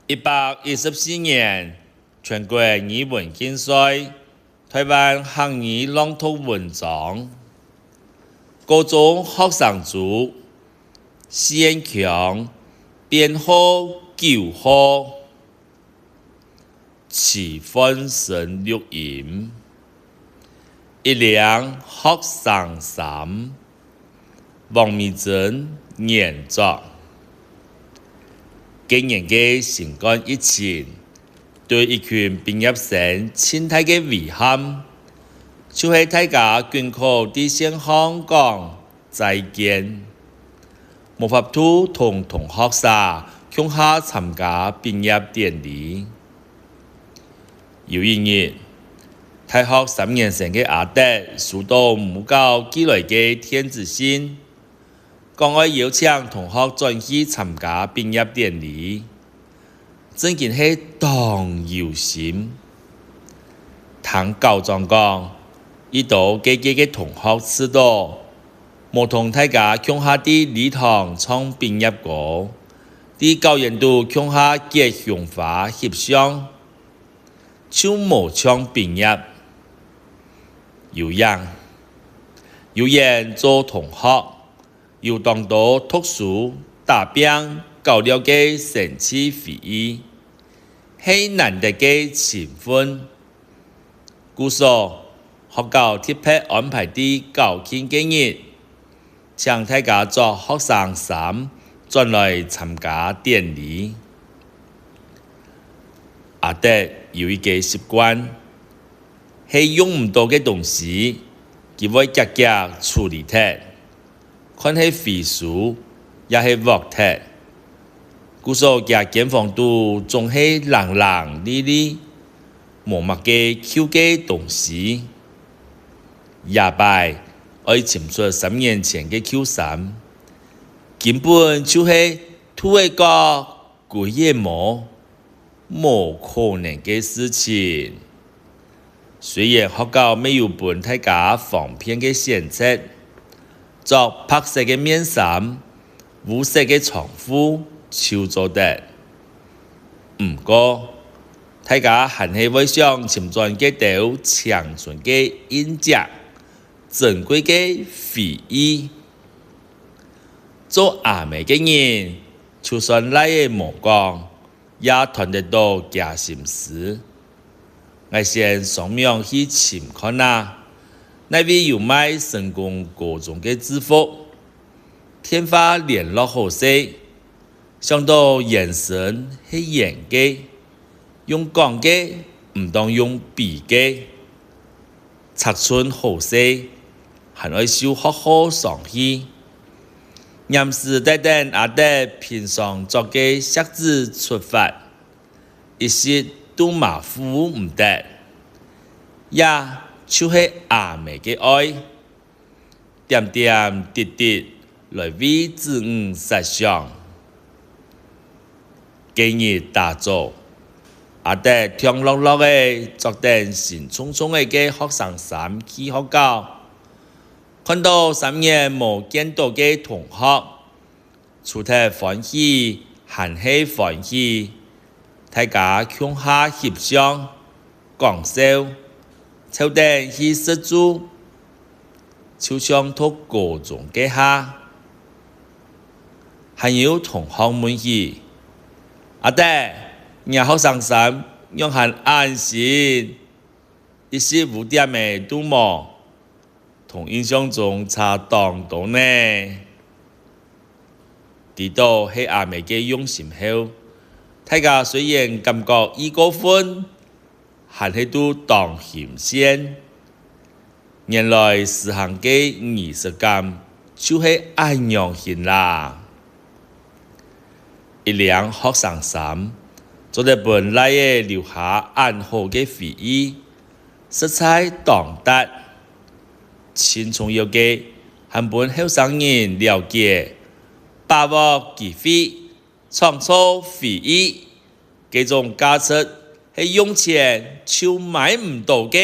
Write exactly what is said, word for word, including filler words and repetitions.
一百一十四年全國語文競賽，臺灣客語朗讀文章，高中學生組，四縣腔，編號九號。 徐煥昇錄音。一領學生衫，王美珍原作。該年个新冠疫情，對一群畢業生盡大个遺憾，就係大家僅可在線項講 再見，無法度同同學儕共下參加畢業典禮。有一日，大學三年生个阿德收到母校寄來个電子信，講愛邀請同學轉去參加畢業典禮。 正經係當有心。聽校長講，遇到該屆个同學遲到，無同大家共下在禮堂唱畢業歌，在校園肚共下結胸花翕相，就無像畢業。有影，有緣做同學， 有當多讀書、打拚、搞尞个生趣回憶，係難得个情分。故所，學校特別安排在校慶該日，請大家著學生衫轉來參加典禮。阿德有一個習慣，係用毋到个東西，佢會遽遽處理忒。 看係回收也係㧒忒。故所厥間房肚總係零零瀝瀝，無麼个舊个東西。這擺愛尋出三年前个舊衫，根本就係兔仔角、龜仔毛， 無可能个事情。雖然學校乜有分大家方便个選擇，著白色个面衫、烏色个長褲就做得。毋過，大家還係會想尋轉該兜青春个印跡、珍貴个回憶。做阿姆个人，就算倈仔無講， 也揣得到厥心思。𠊎先上網去尋看啊，哪位有賣成功高中个制服，電話聯絡好勢，想到圓身係圓个，用講个，毋當用比个。 尺寸好勢，還愛繡學號上去。黏時帶等阿德平常著个錫紙出發，一息都馬虎毋得。這就係阿姆个愛，點點滴滴來為子女設想。 該日打早，阿德暢落落仔著等新沖沖仔个學生衫去學校，看到三年無見到个同學，除忒歡喜還係歡喜，大家共下翕相， 講笑，湊等去食晝，就像讀高中該下。還有同學問起：「阿德，若學生衫仰還恁新？一息污點仔都無，同印象中差當多呢！」 知著係阿姆个用心後，大家雖然感覺異過分，還係都當欣羨。原來時行个儀式感就係恁樣形啦！一領學生衫，做得分倈仔留下恁好个回憶， 實在當值。盡重要个，還分後生人了解，把握機會，創造回憶，該種價值係用錢就買毋到个。